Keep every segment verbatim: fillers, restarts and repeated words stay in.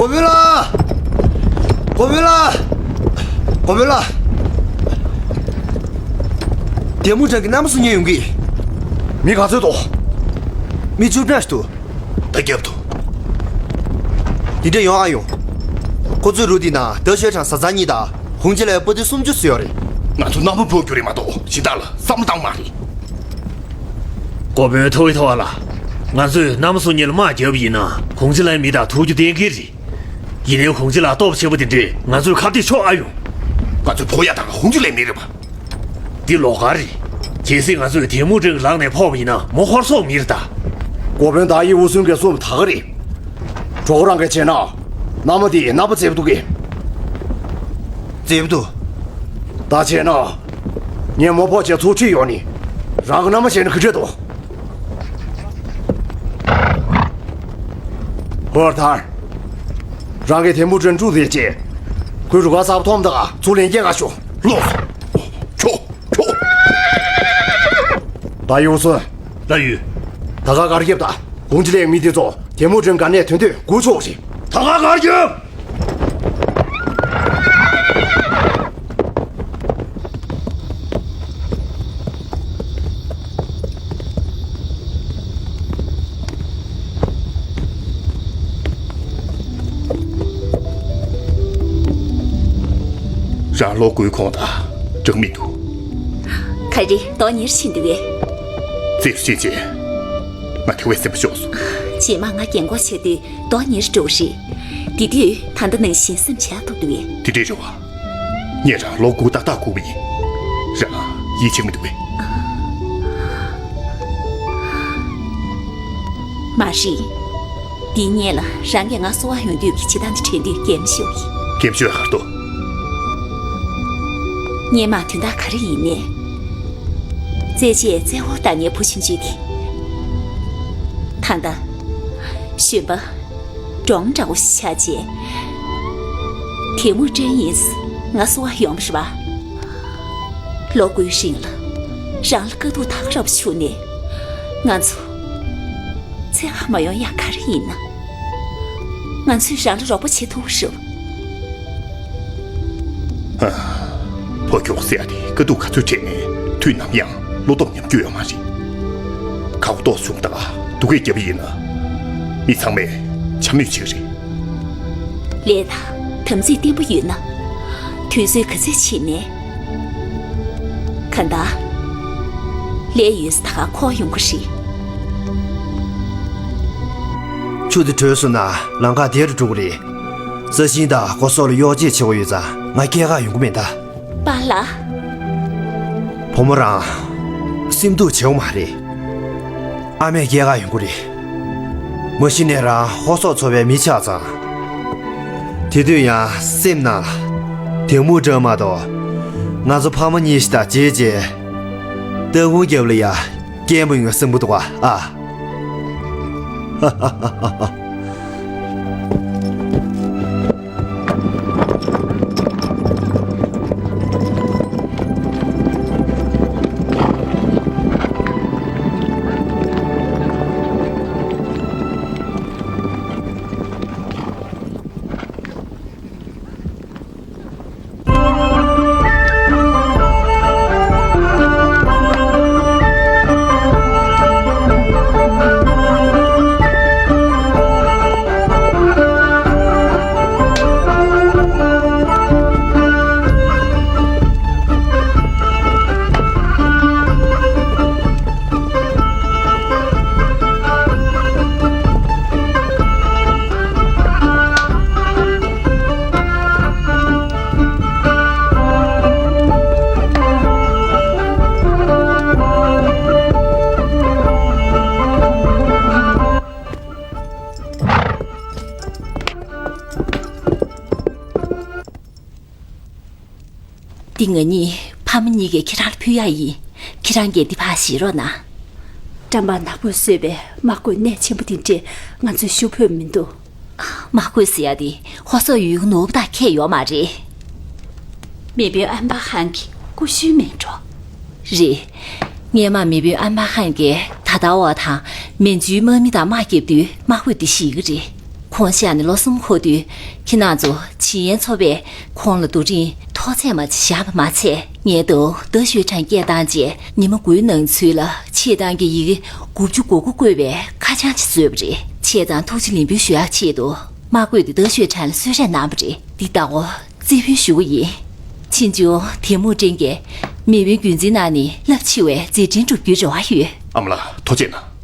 གོ་བོན་ལགས། གོ་བོན་ལགས། གོ་བོན་ལགས། དེ་མུ་ཀྲན་གྱི་མནའ་མ་སུ་རྙེད་ཡོང་གི། མི་ག་ཚོད་འདུག་མི་བཅུ་ཕྲག་ཞིག་འདུག་ད་རྒྱབ་ཏུ། འདི་འདྲ་ཡོང་ཨ་ཡོང་། ཁོ་ཚོའི་རུ་དེ་ན་ཏེ་ཞའོ་ཆང་བཟའ་ཚང་གཉིས་དང་ཧུང་ཅི་ལའི་སྤུ་ཏི་སུམ་ཅུ་ཙམ་ཡོད་རེད། ང་ཚོ་མནའ་མ་འབོར་རྒྱུ་རེད་མ་གཏོགས་གཞན་དག་ལ་བསམ་བློ་བཏང་མ་རེད། གོ་བོན་ཐོ་ཡི་ཐོ་བ་ལ། ང་ཚོས་མནའ་མ་སུ་རྙེད་ལ་དམག་རྒྱབ་ཡིན་ན་ཧུང་ཅི་ལའི་མི་དང་ཐུག་རྒྱུ་གཏན་འཁེལ་རེད། ཡིན་ནའི་ཧུང་ཅི་ལ་སྟོབས་ཆེན་པོ་དེ་འདྲས་ང་ཚོས་ཁ་གཏད་ཆོག་ཨ་ཡོང་། ང་ཚོའི་ཕོ་ཡ་དང་ཧུང་ཅི་ལའི་མི་རེད་པ། འདི་ལོགས་ཀ་རེད། གལ་སྲིད་ང་ཚོས་དེ་མུ་ཀྲན་གྱི་ལག་ནས་ཕོག་པ་ཡིན་ན་མོ་ཧོར་སོག་མི་རེད་ད། གོ་བོན་ད་ཡི་འུ་སུན་གྱིས་གསུངས་པ་ད་ག་རེད། གྲོགས་རང་གིས་བྱས་ན། མནའ་མ་དེ་མནའ་མ་བཙལ་འདུག་གི། བཙལ་འདུག་ད་བྱས་ན། ངས་མོ་ཕོག་བྱས་ཚུར་ཁྲིད་ཡོང་ནི། རང་གི་མནའ་མ་བྱས་ན་ག་འདྲ་འདུག་ཧོར་ཐར། རང་གིས་དེ་མུ་ཀྲན་དཀྲུགས་བསྡད་རྗེས། ཁོའི་རུ་ཁག་གསར་པ་ཐོབ་མདོག་ཚུར་ལེན་སྐྱེལ་ག་ཤོག་ལོག་སོང་། ཁྱོ། ཁྱོ། ད་ཡོང་སོང་། ལགས་ཡོད། ད་ག་གར་རྒྱབ་དང་ཧུང་ཅི་ལའི་མི་དེ་ཚོ་དེ་མུ་ཀྲན་ག་ནས་ཐོན་དུས་སྒུག་ཆོག་ཅིག་ད་ག་གར་རྒྱབ། རང་ལོ་དགུའི་གོང་དང་འགྲིག་མི་འདུག་ག་རེ་དོ་ཉེར་ཕྱིན་འདུག་གས། རྩེར་ཕྱིན་རྗེས་ང་དེ་བས་སེམས་པ་སྐྱོ་སོང་། རྗེས་མ་ང་རྒན་གོག་ཆགས་དུས་དོ་ཉེར་འགྲོ་གི་རེད། དེ་དུས་ད་ལྟ་ནང་བཞིན་སེམས་ཆགས་ཐུབ་འདུག་གས། དེ་འདྲས་རེད་བ། ངས་རང་ལོ་དགུ་ཏག་ཏག་སྒུག་པ་ཡིན། རང་ཡིད་ཆེས་མི་འདུག་པས། མ་རེད། འདི་སྔོན་ལ་རང་གིས་ང་གསོ་བ་ཡོང་དུས་ཀྱི་བྱེད་སྟངས་དེ་དྲན་དུས་སྐྱེ་མི་ཤོར་གི། སྐྱེ་མི་ཤོར་ག་རེ་འདུག་སྔོན་མ་དོན་དག་ག་རེ་ཡིན་ནའི། རྩེད་ཆས་རྩེ་བོ་བཏང་ངའི་བུ་ཆུང་ཆུང་དེ། ད་ལྟ། གཞོན་པ། འབྲོང་འདྲ་བོ་ཞིག་ཆགས་རྗེས། དེ་མུ་ཀྲན་ཡིན། ང་གསོ་བ་ཡོང་བ་རེད་པ། ལོ་དགུའི་རིང་ལ། རང་ལ་དཀའ་སྡུག་ད་ག་རང་བྱུང་ནས། ང་ཚོ། འཚེ་བ་མ་ཡོང་ཡ་ག་རེ་ཡིན་ན། ང་ཚོས་རང་ལ་རོགས་པ་བྱེད་ཐུབ་རེད་པ། ཕོ་ཁྱོག་ཟེར་ཡ་དེ་དཀའ་སྡུག་ག་ཚོད་འཕྲད་ནས་དུས་ནམ་ཡང་བློ་སྟོབས་ཉམས་རྒྱུ་ཡོད་མ་རེད། ཁ་བ་ཏོག་བྱུང་དང་སྡུག་སྐད་རྒྱབ་པ་ཡིན་ན། མི་ཚང་མས་འཕྱ་སྨོད་བྱེད་ཀྱི་རེད། ལས་དང་དམ་ཚིག་བརྟན་པོ་ཡོད་ན། དུས་ཚོད་ག་ཚོད་ཕྱིན་ནས། གང་ལྟར། ལས་ཡོད་ས་ད་ག་འཁོར་ཡོང་གི་རེད། ཆུ་དེ་དྲོས་སོང་ན་ལམ་ཁ་བདེ་རུ་འགྲོ་གི་རེད། ས་ཞིང་དང་སྒོ་ཟོག་ལ་གཡོག་བྱེད་བྱེད་དགོས་ཡོད་ཙང་ང་སྐྱེལ་ག་ཡོང་གི་མེད་ད། པཱ་ལགས། བུ་མོ་རང་། སེམས་སྡུག་བྱེད་དགོས་མ་རེད། ཨ་མས་སྐྱེལ་ག་ཡོང་གི་རེད། མ་གཞི་ནས་རང་ཧོར་སོག་ཚོ་བའི་མི་ཆགས་ཙང་། དེ་དུས་ཡང་སེམས་ནང་ལ། དེ་མུ་ཀྲན་མ་གཏོགས། ང་ཚོ་ཕ་མ་གཉིས་ཤིག་དང་བརྗེས་རྗེས། སྟག་ཁུང་རྒྱབ་ལ་ཡ། སྐྱེལ་མ་ཡོང་བསམ་གྱི་འདུག་ག་ཨ། འདི་ང་གཉིས་ཕ་མ་གཉིས་ཀས་ཁྱེད་རང་ལ་ཕུལ་ཡག་ཡིན། ཁྱེད་རང་གིས་འདི་ཕར་བཞེས་རོགས་གནང་། བཀྲམ་པ་ནག་པོས་བཟོས་པའི་དམག་བཀོད་གནད་ཆེན་པོ་དེ་འདྲས་ང་ཚོས་ཞུ་ཕོད་མི་འདུག་དམག་བཀོད་ཟེར་ཡ་དེ་ཧོར་སོག་ཡུལ་གྱི་ནོར་བུ་དག་ཁྱེར་ཡོད་མ་རེད། མེས་དཔོན་ཨན་པ་ཧན་གྱི་ཀུ་ཤུའི་མེ་འཕྲོ། རེད། སྔོན་མ་མེས་དཔོན་ཨན་པ་ཧན་གྱིས་ད་ལྟ་བ་དང་མན་ཇུའི་དམག་མི་དང་དམག་བརྒྱབ་དུས་དམག་བཀོད་འདི་བཞེས་ཀྱི་རེད། ཁོང་གཤེགས་ནས་ལོ་གསུམ་འཁོར་དུས། ཁྱེད་རང་ཚོ་ཇིན་ཡན་ཚོ་པས་ཁོང་ལ་རྡོ་རིང་ཐོག་ཚད་མ་ཅིག་བཞག་པ་མ་ཚད། ངས་ཏོའུ་ཏེ་ཞུས་ཁྲང་སྐད་བཏང་རྗེས་ཉི་མ་དགུའི་ནང་ཚུད་ལ་ཆེས་མཐོའི་ཡི་གེ་དགུ་བཅུ་གོ་དགུ་བཀོད་པའི་ཁ་བྱང་ཅིག་བཟོས་པ་རེད། བྱས་ཙང་ཐུགས་རྗེ་ལེགས་འབུལ་ཞུ་ཡག་ཆེད་དུ་དམག་སྐོར་དེ་ཏེ་ཞུས་ཁྲང་ལ་གསོལ་རས་གནང་བ་རེད། འདི་ལྟ་བུ། རྩིས་དཔོན་ཞུ་གི་ཡིན། ཕྱིས་འབྱུང་ཐེ་མུ་ཀྲིན་གྱིས་མེས་པོའི་རྒྱུད་འཛིན་གནང་ནས་རླབས་ཆེ་བའི་མཛད་འཕྲིན་སྒྲུབ་རྒྱུའི་རེ་བ་ཡོད། ཨ་མ་ལགས། ཐུགས་རྗེ་གནང་།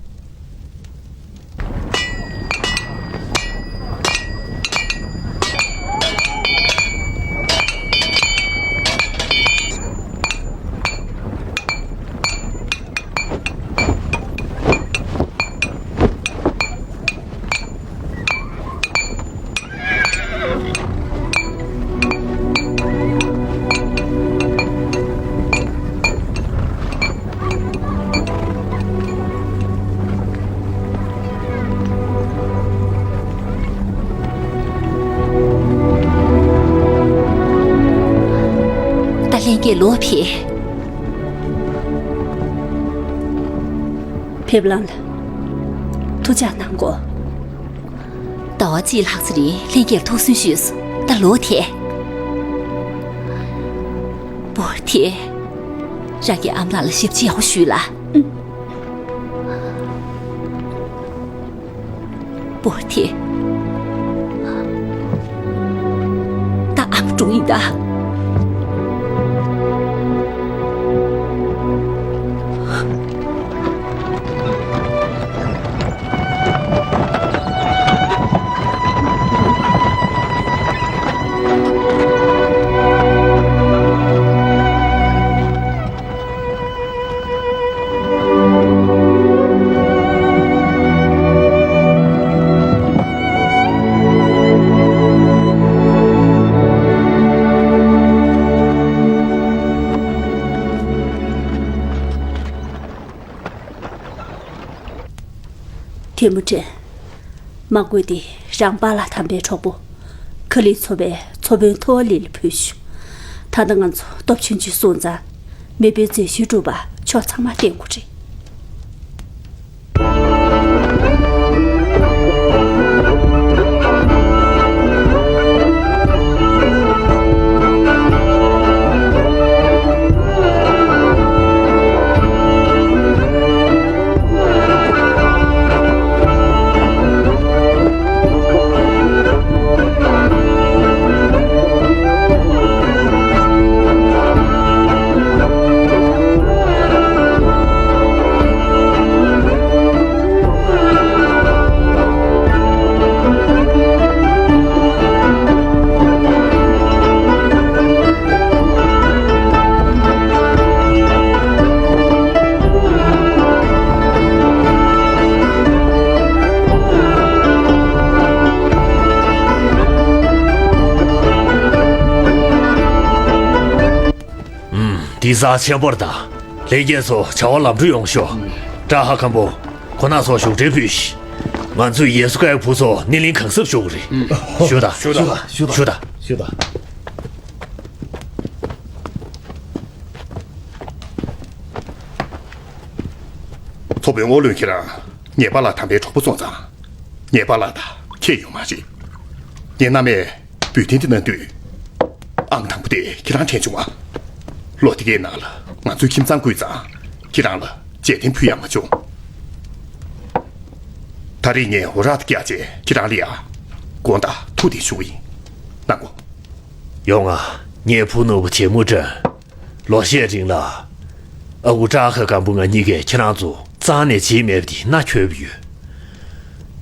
ད་ལྷན་རྒྱས་ལོག་ཕེབས། ཕེབས་ལམ་ལ་ཐུགས་ཅག་གནང་གོ། ཟླ་བ་གཅིག་ལྷག་ཙམ་རིང་ལྷན་རྒྱས་ཐུགས་སུན་ཞུས་སོང་། ད་ལོག་ཐལ། པོ་ཐེ། རང་གི་ཨ་མ་ལགས་ལ་ཞབས་ཕྱི་ཡག་པོ་ཞུས་ལ། པོ་ཐེ། ད་ཨ་མ་གྲོངས་ཡིན་ད། ཐེ་མུ་ཀྲིན། དམག་སྐོར་དེ་རང་པཱ་ལགས་དམ་པའི་གྲོགས་པོ། ཁ་ལི་ཚོ་པའི་ཚོ་དཔོན་ཐོ་ལི་ལ་ཕུལ་ཞུ། ད་ལྟ་ང་ཚོ་སྟོབས་ཆུང་ཆུང་སོང་ཙང་། མེས་པོའི་མཛད་ཤུལ་སྒྲུབ་པ་ཕྱོགས་ཚང་མ་བརྟེན་དགོས་རེད། ཨུམ། འདི་རྩ་ཆེན་པོར་གདའ། ལྷན་རྒྱས་ཚོ་བྱ་བ་ལམ་འགྲོ་ཡོང་ཤོག། བཀྲ་ཤིས་སྒམ་པོ། ཁོ་ན་ཚོ་བཞུགས་གྲལ་ཕུལ་ཤིག། ང་ཚོས་ཡེ་སུ་ཀའི་བུ་ཚོ་སྣེ་ལེན་གང་གཟབ་ཞུ་གི་རེད། ཞུ་དང་། ཞུ་དང་། ཞུ་དང་། ཞུ་དང་། ཚོ་དཔོན་ཨོ་ལུན། ཁྱེད་རང་ངའི་པཱ་ལགས་དམ་པའི་གྲོགས་པོ་སོང་ཙང་། ངའི་པཱ་ལགས་དང་ཁྱད་ཡོད་མ་རེད། ངའི་མནའ་མས་འབུལ་རྟེན་འདི་གནང་དུས། ཨང་དང་པོ་དེ་ཁྱེད་རང་འཕྲད་བྱུང་བ། ལོ་དེ་གའི་ནང་ལ་ང་ཚོའི་ཁྱིམ་ཚང་བཀོད་ཙང་། ཁྱེད་རང་ལ་རྗེས་དྲན་ཕུལ་ཡག་མ་བྱུང་། ད་རེས་ངས་འོ་རག་དེ་བཀྱག་རྗེས་ཁྱེད་རང་ལ་ཡ། དགོངས་དག་ཐུགས་བདེན་ཞུ་གི་ཡིན། གནང་གོ། ཡོང་ང་། ངའི་བུ་ནོར་བུ་ཐེ་མུ་ཀྲིན། ལོ་ཤས་རིང་ལ། ཨ་ཁུ་བཀྲ་ཤིས་སྒམ་པོ་ང་གཉིས་ཀས་ཁྱེད་རང་ཚོ་རྩ་ནས་བརྗེད་མེད་པ་དེ་མནའ་འཁྱོལ་བ་ཡོད།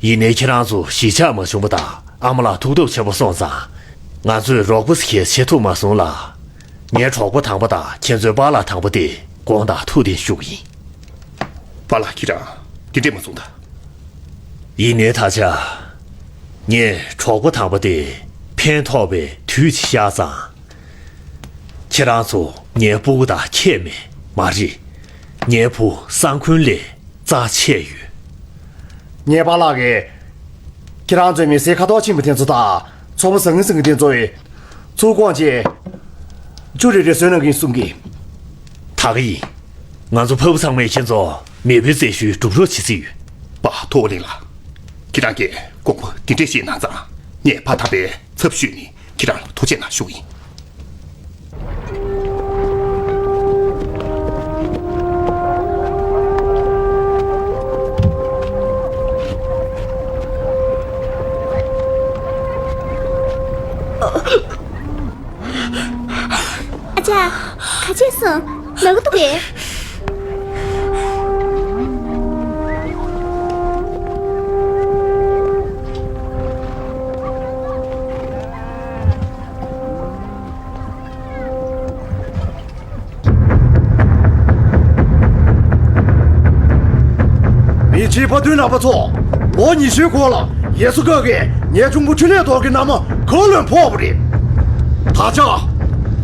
ཡིན་ནའི་ཁྱེད་རང་ཚོ་གཞིས་ཆགས་མ་བྱུང་བ་དང་ཨ་མ་ལགས་ཐུགས་སྟོབས་ཆེན་པོ་སོང་ཙང་། ང་ཚོས་རོགས་པ་ཞིག་བྱེད་ཐུབ་མ་སོང་ལ། ངའི་གྲོགས་པོ་དང་པོ་དང་ཁྱེད་ཚོའི་པཱ་ལགས་དང་པོ་དེ་དགོངས་དག་ཐུགས་བདེན་ཞུ་གི་ཡིན། པཱ་ལགས་ཁྱེད་རང་དེ་འདྲས་མ་གསུངས་དང་། ཡིན་ནའི་ད་ཆ། ངས་གྲོགས་པོ་དང་པོ་དེ་ཕན་ཐོགས་པའི་དུས་ཅིག་བཞག་ཙང་། ཁྱེད་རང་ཚོ་ངའི་སྤུ་གུ་དང་ཁྱད་མེད་མ་རེད། ངའི་བུ་སང་ཁུན་ལས་རྩ་ཆེ་ཡོད། ངའི་པཱ་ལགས་ཀྱིས་ཁྱེད་རང་ཚོའི་མི་སེར་ཁ་དོག་ཆེན་པོ་དེ་ཚོ་དང་ཚོགས་པ་བཟང་ངན་ཟིང་གི་དེ་ཚོ་ཚུར་བཀོང་རྗེས་ཅུ་རེ་རེ་བཟོས་གནང་གི་ཡིན་གསུང་གི། ད་ག་ཡིན། ང་ཚོ་ཕ་བུ་ཚང་མས་ཁྱེད་ཚོ་མེས་པོའི་མཛད་ཤུལ་སྒྲུབ་རོགས་བྱེད་རྩིས་ཡོད། པཱ་ཐོ་ལིང་ལགས། ཁྱེད་རང་གིས་ དགོངས་པ་འདི་འདྲས་བཞེས་གནང་ཙང་། ངས་ཕར་དམ་པའི་ཚབ་ཞུས་ནས་ཁྱེད་རང་ལ་ཐུགས་རྗེ་གནང་ཞུ་གི་ཡིན། ཨ་ཅག་ག་བྱས་སོང་། ན་གི་འདུག་གས། མི་ཕྱི་པ་དུས་ནག་པ་ཚོ། ལོ་ཉི་ཤུའི་གོང་ལ་ཡེ་སུ་ཀ་གིས་ངའི་གཅུང་པོ་འཕྲིན་ལས་རྡོར་གྱི་མནའ་མ་ཁ་ལོན་ཕོག་པ་རེད། ད་ཆ།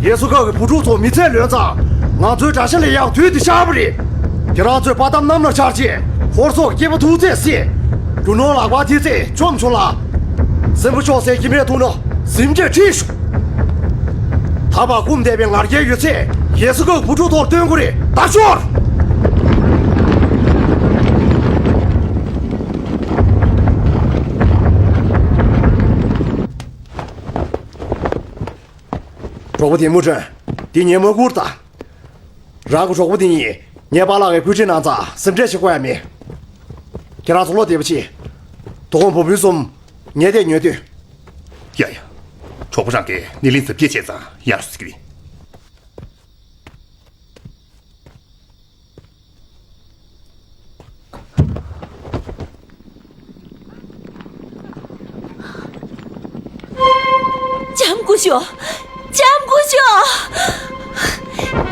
ཡེ་སུ་ཀ་གི་བུ་ཕྲུག་ཚོ་མི་ཚེ་ལོན་ཙང་། ང་ཚོའི་དགྲ་ཤ་ལས་ཡག་དུས་དེ་ཤར་བ་རེད། ཁྱེད་རང་ཚོས་དཔའ་གཏམ་གནམ་ལ་འཕྱར་རྗེས། ཧོར་སོག་སྐྱེས་པ་ཐུག་ཚད་སྲིད། རྒྱུ་ནོར་ལག་པ་དེ་ཚེ་བཅོམ་ཆོག་ལ། སྲིན་པོ་ཤོག་སའི་ཁྱིམ་མེད་ཐུག་ན་སེམས་ཅན་ཁྲིད་ཤོག་ད་བར་སྐུམ་བསྡད་པའི་ང་རྒྱལ་ཡོད་ཚད་ཡེ་སུ་ཀའི་བུ་ཕྲུག་ཐོག་སྟོན་དགོས་རེད། ད་ཤོར། གྲོགས་པོ་དེ་མུ་ཁྲོན། འདི་ངའི་མ་བཀུར་ད། རང་གི་གྲོགས་པོ་དེ་ཉིད་ངའི་པཱ་ལགས་ཀྱི་བཀོད་སྒྲིག་གནང་ཙང་སེམས་ཁྲལ་བྱེད་དགོས་ཡ་མེད། ཁྱེད་རང་ཚོ་བློ་བདེ་པོ་བྱེད། དོ་དགོང་བུ་བུ་གསུམ་ངའི་ཐད་ཉོས་སྡོད། ཡ་ཡ། གྲོགས་པོ་རང་གིས་སྣེ་ལེན་གཟབ་རྒྱས་བྱས་ཙང་ཡག་ཟེར་གི་རེད། ལྕམ་སྐུ་ཞབས། ལྕམ་སྐུ་ཞབས།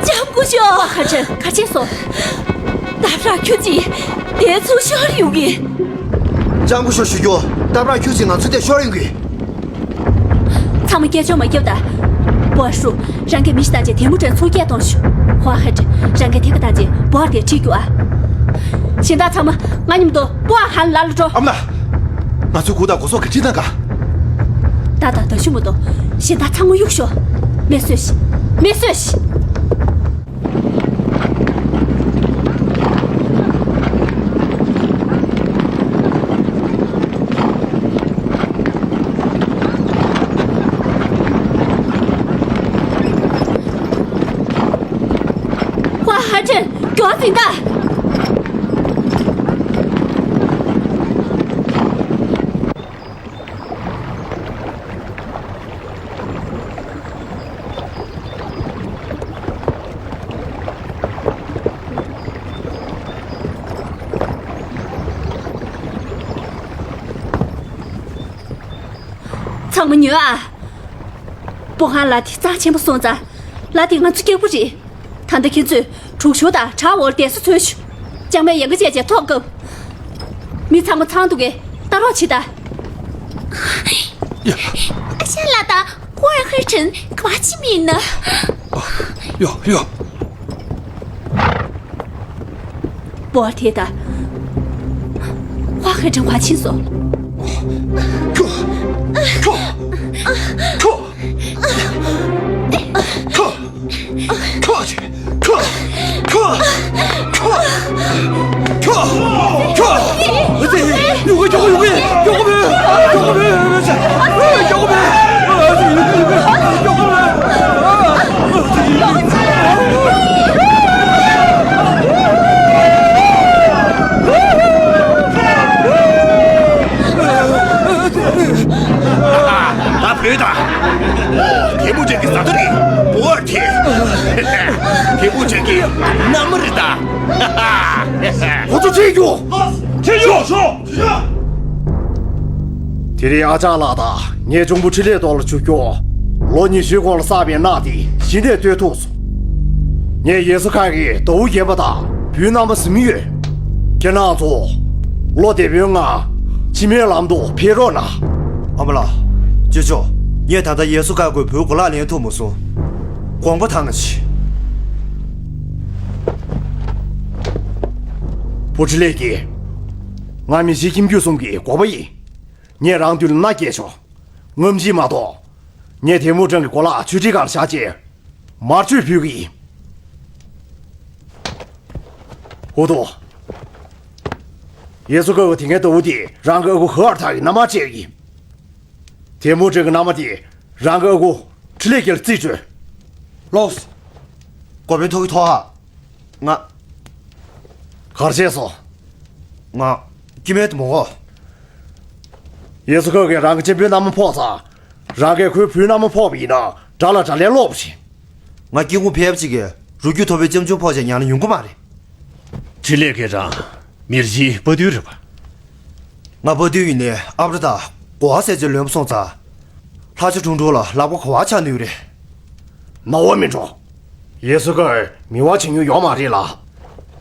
ལྕམ་སྐུ་ཞབས། ཁ་ཆེ་ཁ་ཆེ་སོ། ད་བར་ཁྱོད་ཀྱིས་དེ་ཚོ་ཤོར་ཡོང་གི། ལྕམ་སྐུ་ཞབས་ཞུ་རྒྱུ། ད་བར་ཁྱོད་ཀྱིས་ང་ཚོ་དེ་ཤོར་ཡོང་གི། ཚང་མ་སྐད་ཅོར་མ་རྒྱབ་ད། བོ་ཧྲུ། རང་གི་མི་ཞིག་བཏང་རྗེས་དེ་མུ་ཏྲེ་ཚུར་སྐད་གཏོང་ཤོག་ཧོ་ཧེ་ཏྲེ། རང་གི་ཐེ་ཀ་བཏང་རྗེས་བོ་དེ་ཁྲིད་རྒྱུ་ཨ། གཞན་དག་ཚང་མ་ང་མཉམ་དུ་བོ་ཧན་ལ་ལ་འགྲོ། ཨ་མ་ལགས། ང་ཚོའི་གུ་དང་གོ་སོག་གི་ཁྲིད་སྟངས་ག་ད་ད་ད་ཞུ་མ་དོ། གཞན་དག་ཚང་མ་གཡུག་ཤོག་མེ་གསོད་ཤིག་མེ་གསོད་ཤིག་ཧྭ་ཧ་ཁྲེན། མགྱོགས་ཟིན་ད། ཚང་མ་ཉོན་ཨ། པོ་ཧན་ལ་དེ་རྩ་ཆེན་པོ་སོང་ཙང་། ལ་དེ་ང་ཚོ་སྐྱག་པོ་རེད། ད་ལྟ་ཁྱེད་ཚོས་གྲུ་ཞོ་དང་བྲག་འོག་བསྡད་ས་འཚོལ་ཤོག་ལྕང་མས་ཡང་ཀ་བྱས་བྱས་ཐོག་བཀབ། མི་ཚང་མ་ཚང་འདུག་གས་ལྟ་རོགས་བྱེད་ད། ཨ་ཤ་ལ་དང་ཀུ་ཨར་ཧེ་ཁྲིན་ག་བ་ཅི་མིན་ན། ཡོ་ཡོ། བོར་ཐེ་ད། ཧྭ་ཧེ་ཁྲིན་ག་ཕྱིན་སོང་། ཁྱོ། ཁྱོ། ཁྱོ། ཁྱོ། ཁྱོ། ཁྱོ། ཁྱོ། ཁྱོ། ཁྱོ། ཁྱོ། ཁྱོ། ད་བོད་དང་། ཐེ་མུ་ཅན་གྱི་བཟའ་ཟླ་རེད། བོར་ཐེ། ཐེ་མུ་ཅན་གྱི་མནའ་མ་རེད་ད། ཁོ་ཚོ་ཁྲིད་རྒྱུ། ཁྲིད་རྒྱུ། དེ་རིང་ཨ་ཅག་ལགས་དང་ངའི་གཅུང་པོ་འཕྲིན་ལས་རྡོར་ལ་བྱུག་རྒྱུ། ལོ་ཉི་ཤུའི་གོང་ལ་བསགས་པའི་མནའ་དེ་གཞི་ནས་གཏོད་ཐུབ་སོང་། ངས་ཡེ་སུ་ཁ་གི་ཟླ་བོ་རྒན་པ་དང་བུའི་རྣམ་པ་ཟིན་ཡོད། ཁྱེད་རང་ཚོ། བློ་བདེ་པོའི་ངང་ཕྱི་མའི་ལམ་དུ་ཕེབས་རོགས་གནང་། ཨ་མ་ལགས། ཅོ་ཅོ། ངས་ད་ལྟ་ཡེ་སུ་ཁ་གི་བུའི་གོ་ལག་ལེན་ཐུབ་མ་སོང་། དགོངས་པ་དག་གནང་ཞིག་བུ་འཕྲིན་ལས་ཀྱིས། ང་མི་ཤི་ཁྱིམ་རྒྱུད་གསུམ་གྱི་འགོ་པ་ཡིན། ངས་རང་མདུན་ལ་མནའ་སྐྱེལ་ཆོག་ངམ་ཅིག་མ་གཏོགས། ངས་དེ་མུ་ཀྲང་གི་གོ་ལག་ཆུ་ཁྲིའི་སྒང་ལ་བཞག་རྗེས། མར་མཆོད་ཕུལ་གི་ཡིན། ཧུ་ཏོ། ཡེ་སུ་ཀ་བ་དེ་ངའི་ཟླ་བོ་དེ་རང་གི་ཨ་ཁུ་ཧ་ཨར་ཐག་གི་མནའ་མ་བྱས་ཡིན། དེ་མུ་ཀྲེ་གི་མནའ་མ་དེ་རང་གི་ཨ་ཁུ་ཁྲི་ལེ་ཀེར་རྩིས་སྤྲོད། ལོས། འགོ་དཔོན་ཐོག་གི་ཐོག་ཧ། ང་། གར་བྱས་སོང་། ང་། སྐྱེ་དམན་དུ་མོ་གོ། ཡེ་སུ་ཀ་གིས་རང་གི་གཅེན་པོའི་མནའ་མ་ཕོག་ཙང་། རང་གིས་ཁོའི་བུའི་མནའ་མ་ཕོག་པ་ཡིན་ན་དགྲ་ལ་དགྲ་ལན་སློག་པ་བྱེད། ང་སྐྱེ་དགུ་ཕལ་པ་ཅིག་གིས་རུས་རྒྱུད་མཐོ་པོའི་ལྕམ་ཆུང་ཕོག་བྱས་ཉང་ལ་ཡོང་གི་མ་རེད། ཁྲི་ལེ་ཀེ་རང་མིར་ཇིའི་དཔའ་རྟུལ་རེད་པ། ང་དཔའ་རྟུལ་ཡིན་ནའི་ཨབ་ར་དང་གོ་བ་སེ་ཙེ་ལོན་པ་སོང་ཙང་། ལྷ་ཆ་ཁྲུང་ཁྲུང་ལ་ལག་པ་ག་བ་ཆག་ནུས་རེད། མ་འོ་མི་འགྲོ། ཡེ་སུ་ཀའི་མི་དབང་བྱེད་མྱོང་ཡོད་མ་རེད་ལ།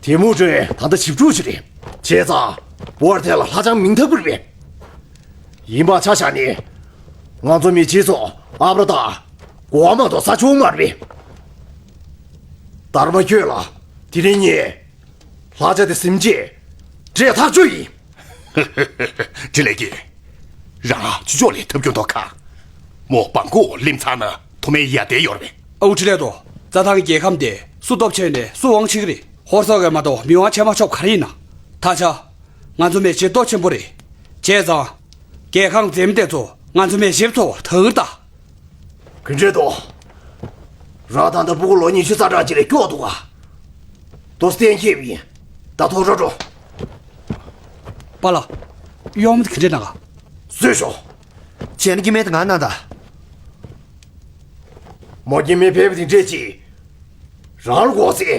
དེ་མུ་ཀྲེ་ད་ལྟ་ཞིབ་འཇུག་ཅིག་རེད། བྱས་ཙང་བོར་དེ་ལ་ལྷ་ལྕམ་མིང་ཐག་པུར་བས། ཡིན་པ་ཆ་བཞག་ནས། ང་ཚོ་མི་སྤྱི་ཚོགས་ཨབ་ར་དང་གོ་བ་མ་གཏོགས་ས་ཆུང་མ་རེད་པས། དར་མ་ཁྱོད་ལ་དེ་རིང་ངས་ལྷ་ཆ་དེ་ཟིན་རྗེས་འབྲས་ཐག་ཆོད་ཡིན། ཁྲི་ལེ་ཀེ། རང་ཆུ་ཕྱོགས་ལས་ཐབས་སྐྱོ་མདོག་ཁ། མོ་བང་ཁོག་ལིམ་ཚང་ན་ཐོག་མའི་ཡ་དེ་ཡོར་བས། ཨའུ་ཁྲི་ལེ་དོ། རྩྭ་ཐང་གི་རྒྱལ་ཁམས་དེ་སུ་སྟོབས་ཆེ་ནས་སུ་དབང་ཆེ་གི་རེད། ཧོར་སོག་གི་མ་གཏོགས་མི་དབང་ཆེ་མ་ཆོག་ག་རེ་ཡིན་ན། ད་ཆ། ང་ཚོ་མི་སྤྱི་སྟོབས་ཆེན་པོ་རེད། བྱས་ཙང་། རྒྱལ་ཁམས་འཛེམ་དེ་ཚོ་ང་ཚོ་མི་ཞིབ་ཚོ་ཐག་ད། ག་འདྲས་འདུག་རང་ད་ལྟ་སྤུ་གུ་ལོ་ཉི་ཤུ་རྩ་གྲངས་ཅིག་ལས་སྐྱོ་འདུག་ག་དོ་སྟན་ཁེབ་ཡིན། ད་ཐོག་རོ་འགྲོ། པཱ་ལགས། གཡོག་མོ་དེ་ག་འདྲས་གནང་ག་བཟོས་ཤོག་བྱས་ན་སྐྱེ་དམན་དེ་ང་གནང་དང་། མོ་སྐྱེ་དམན་ཕལ་པ་དེ་འདྲས་ཅིག་རང་ལ་གོ་ཚེ།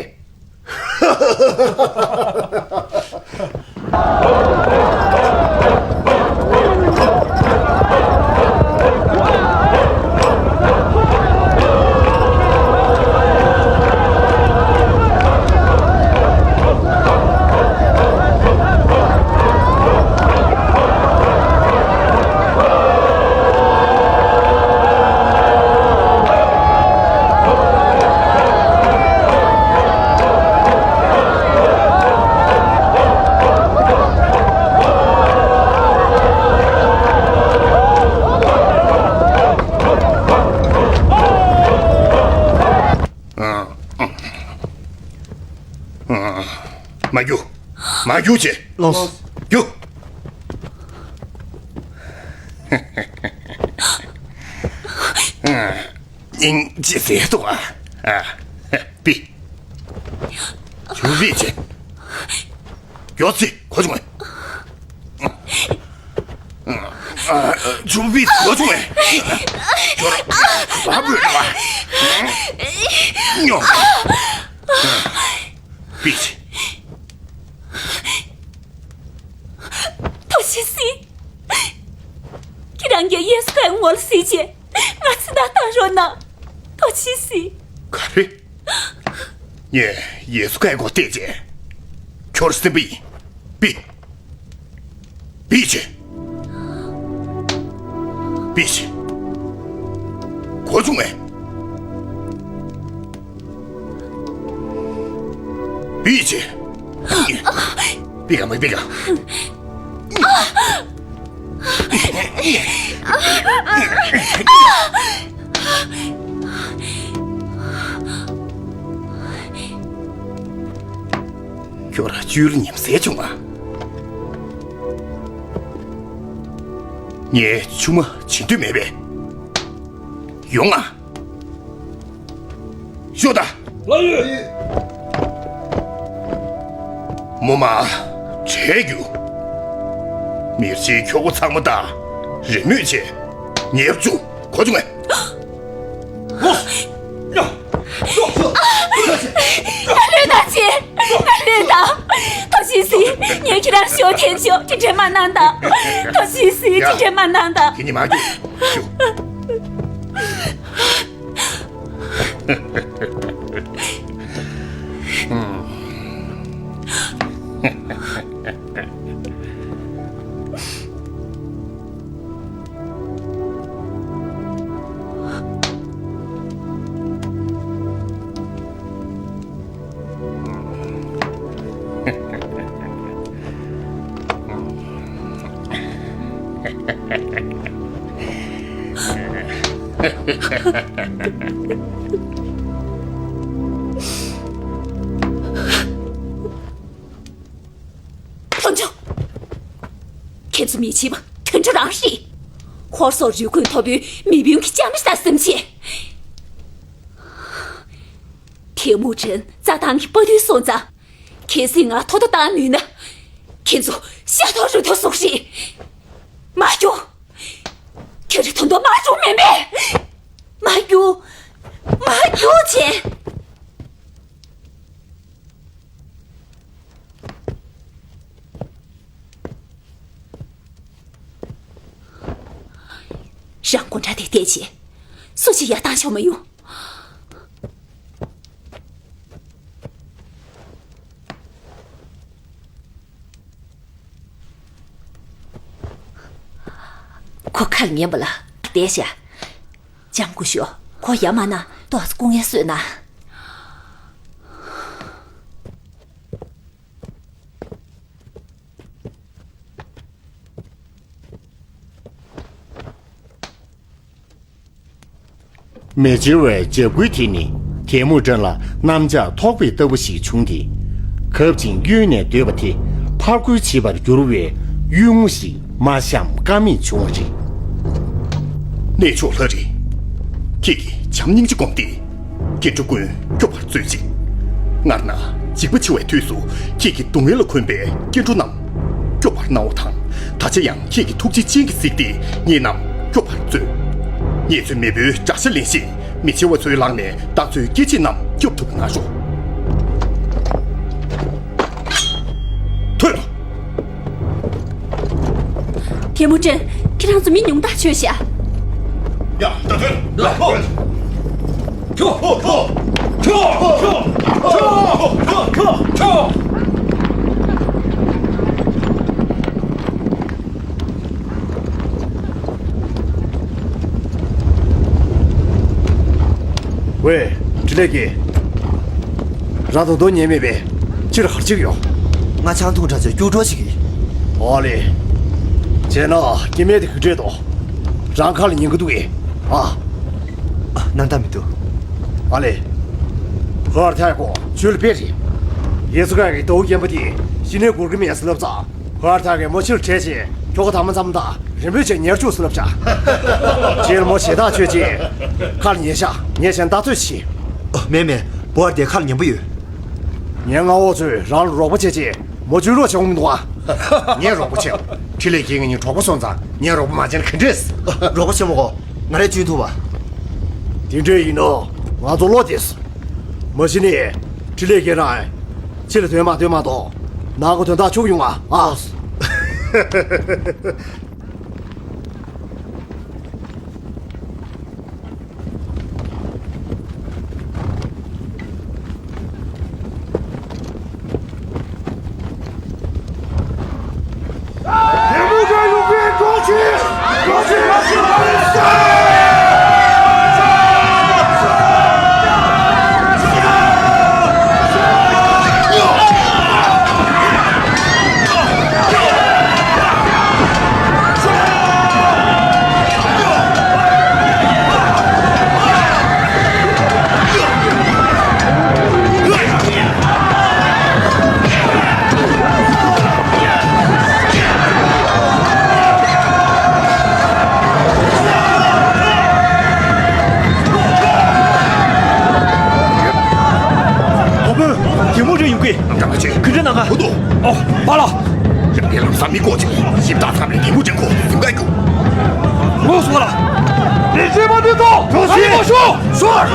མ་རྒྱུག་མ་རྒྱུག་ཅེས། ལོས། རྒྱུག་སྙིང་རྗེ་ཟེར་འདུག་ཨ། ཨ། པི། ཆུ་བི་ཅེ། མགྱོགས་སེ་གོ་བྱུང་ངས། ཆུ་བི་གོ་བྱུང་ངས། ཁྱོད་ར་བ་བོས་ན་བ། ཉོ། པི་ཅེ། ཐུགས་རྗེ་གཟིགས། ཁྱེད་རང་གིས་ཡེ་སུ་ཀའི་ངོ་ལ་གཟིགས་རྗེས་ང་ཚེ་ཐར་བཏང་རོགས་གནང་། ཐུགས་རྗེ་གཟིགས། ག་རེ། ངས་ཡེ་སུ་ཀའི་མགོ་བཏེགས་རྗེས། ཁྱོད་སེམས་པ་ཡིན། པི། པི་ཅེ། པི་ཅེ། གོ་བྱུང་ངས། པི་ཅེ། པི་ག་མ་པི་ག་ཁྱོད་ར་བཅུད་ཉམས་སད་བྱུང་ང་། ངས་ཆུང་མ་བྱེད་འདོད་མེད་པས། ཡོང་ང་། ཤོག་ད། ལགས་ཡོད། མོ་མ། བྲལ་རྒྱུ། མིར་ཅིའི་ཁྱོ་ག་ཚང་མ་དང་རེས་མོས་བྱས། ཉེས་པ་བཅུག་གོ་བྱུང་ངས། ལོས། ཡ། ལོས། ལོས། ང་ལོས་དང་ཅི། ང་ལོས་དང་། ཐུགས་རྗེ་གཟིགས། ངས་ཁྱེད་རང་ཤོག་འཐེན་ཆོག་ཅི་འདྲེ་མ་གནང་དང་། ཐུགས་རྗེ་གཟིགས། ཅི་འདྲེ་མ་གནང་དང་། ཁྱེད་གཉིས་མ་རྒྱུག་ཤོག་ལྷོ་ལྕམ། མི་བྱེད་པ་དོན་འདྲ་རང་རེད། ཧོར་སོག་རུས་རྒྱུད་མཐོ་པོའི་མི་དཔོན་གྱི་ལྕམ་ས་སེམས་ཅན། ཐེ་མུ་ཅིན་རྩྭ་ཐང་གི་དཔའ་རྟུལ་སོང་ཙང་། གལ་སྲིད་ང་ཐོག་ཐོག་བཏང་ནུས་ན། ཁྱེད་ཚོ་ཤ་ཐོག་རུས་ཐོག་སོགས་རེད། མ་རྒྱུག་ཁྱོད་རེ་དོན་དུ་མ་རྒྱུག་མེད་མེད། མ་རྒྱུག་མ་རྒྱུག་བྱས། རང་དགོང་དག་དེ་བལྟས་བྱས། སུ་ཞིག་ཡར་བཏང་ཆོག་མ་ཡོང་། ཁོ་ཁ་ལ་ཉན་པ་ལ་བསྡད་བཞག་ལྕམ་སྐུ་ཞབས། ཁོ་ཡར་མ་གནང་། ཏོག་ཙམ་སྐུ་ངལ་གསོས་གནང་། མེ་ལྕེ་བའི་འཇབ་རྒོལ་དེ་ནི་ཐལ་མོ་སྒྲོན་ལ་གནམ་ལྕགས་ཐོགས་པའི་ལྟ་བུ་ཞིག་བྱུང་སྟེ། གབ་ཅིང་གཡོན་ནས་སྡོད་པ་དེ་ཕར་རྒོལ་བྱེད་པར་འགྱུར་བའི་གཡུལ་ངོ་ཞིག་མ་བཤམས་ཀ་མེད་བྱུང་བ་རེད། གནས་མཆོག་ལྷ་རི། ཁྱེད་ཀྱིས་བྱམས་སྙིང་རྗེ་བསྒོམས་ཏེ། སྐྱེ་འགྲོ་ཀུན་སྐྱོབ་པར་མཛོད་ཅིག་སྔར་ན་འཇིགས་པ་ཆེ་བའི་དུས་སུ་ཁྱེད་ཀྱི་སྡུག་བསྔལ་ལ་གོམས་པའི་སྐྱེ་འགྲོ་རྣམས་སྐྱོབ་པར་གནང་བ་དང་། ད་ཆ་ཡང་ཁྱེད་ཀྱི་ཐུགས་རྗེ་ཅན་གྱིས་གཟིགས་ཏེ་ངེད་རྣམས་སྐྱོབ་པར་མཛོད། ངེད་ཚོས་མེས་པོའི་དགྲ་ཤ་ལེན་བཞིན་མི་བྱེ་བ་ཚོའི་ལག་ནས་བདག་ཚོའི་སྐྱེ་མཆེད་རྣམས་སྐྱོབ་ཐུབ་པ་གནང་ཤོག་ཐོན། ཐལ་མོ་སྒྲོན། ཁྱེད་རང་ཚོ་མི་ཉུང་དག་བྱོས་ཤག་ཡ། ད་ཐོན། ལ་ཐོན། ཁྱོ། ཁྱོ། ཁྱོ། ཝེ། འཕྲིན་ལས་ཀྱིས། རང་དོ་དོ་ཉན་མེད་པས་ཕྱིར་ཧར་ཅིག་ཡོང་། ང་ཆང་འཐུང་དྲག་ཚོས་སྐྱུག་བྲོ་ཞིག་གིས། ཨོ་ལེ། བྱས་ན་སྐྱེ་དམན་དེ་གི་འདྲེད་དོ། རང་ཁ་ལ་ཉན་གི་འདུག་གས། ཨ། ཨ། ནམ་ད་མི་འདུག་ཨ་ལེ། ཧར་ཐག་གོ་ཆོས་ལ་དཔེ་རེད། ཡེ་སུ་ཀ་གི་ཏོའུ་རྒན་པ་དེ་གཞི་ནས་སྒུར་གི་མེད་ཟེར་ལབ་ཙང་། ཧར་ཐག་གིས་མོ་ཕྱིར་ཁྲིད་བྱས་ཁྱོ་ག་དང་མ་འཚམ་དང་རིན་པོ་ཆེ་ཉེར་གཅིག་ལབ་བྱ། རྗེས་ལ་མོ་ཞེ་ཐག་ཆོད་ཅིང་ཁ་ལ་ཉན་ཤག་ངས་གཞན་ལྟ་ཚོད་བྱེད། ཨ། མེད་མེད། བུ་བར་དེ་ཁ་ལ་ཉན་པོ་ཡོད། ངའི་མངའ་འོག་ཚོས་རང་ལ་རོགས་པ་བྱས་ཅིང་མོ་བཅོས་རོགས་བྱེད་འོང་མི་འདུག་ཨ། ངས་རོགས་པ་བྱེད། འཕྲིན་ལས་ཀྱིས་ང་གཉིས་གྲོགས་པོ་སོང་ཙང་ངས་རོགས་པ་མ་བྱས་ན་ག་འདྲས། རོགས་པ་བྱེད་མོ་གོ། ང་རས་བཅོས་ཐུབ་པ། དེ་འདྲས་ཡིན་ནོ། ང་ཚོ་བློ་བདེ་སོང་། མ་གཞི་ནས་འཕྲིན་ལས་ཀྱིས་རང་ཕྱི་ལ་དོན་མ་དོན་མ་གཏོགས་ནང་གི་དོན་དག་ཆུག་ཡོང་ང་ཨ། ཨོ་བོ། དེ་མོ་རེ་ཡོང་གི། ནམ་གྲངས་མ་ཆེ། གི་འདྲ་ནང་ག་ཧུ་དུ། ཨོ། པ་ལ། རང་གི་ལམ་སང་མི་དགོས་ཅིག་ཞིབ་ཏག་ཙམ་ལས་དེ་མོ་ཅན་ཁོ་སེམས་ཁ་རྒྱུག་ངོ་སོ་ལ། ལས་བྱེད་པ་འདི་ཚོ། ཁྲོ་ཞིག་མ་ཤོག་ཤོག་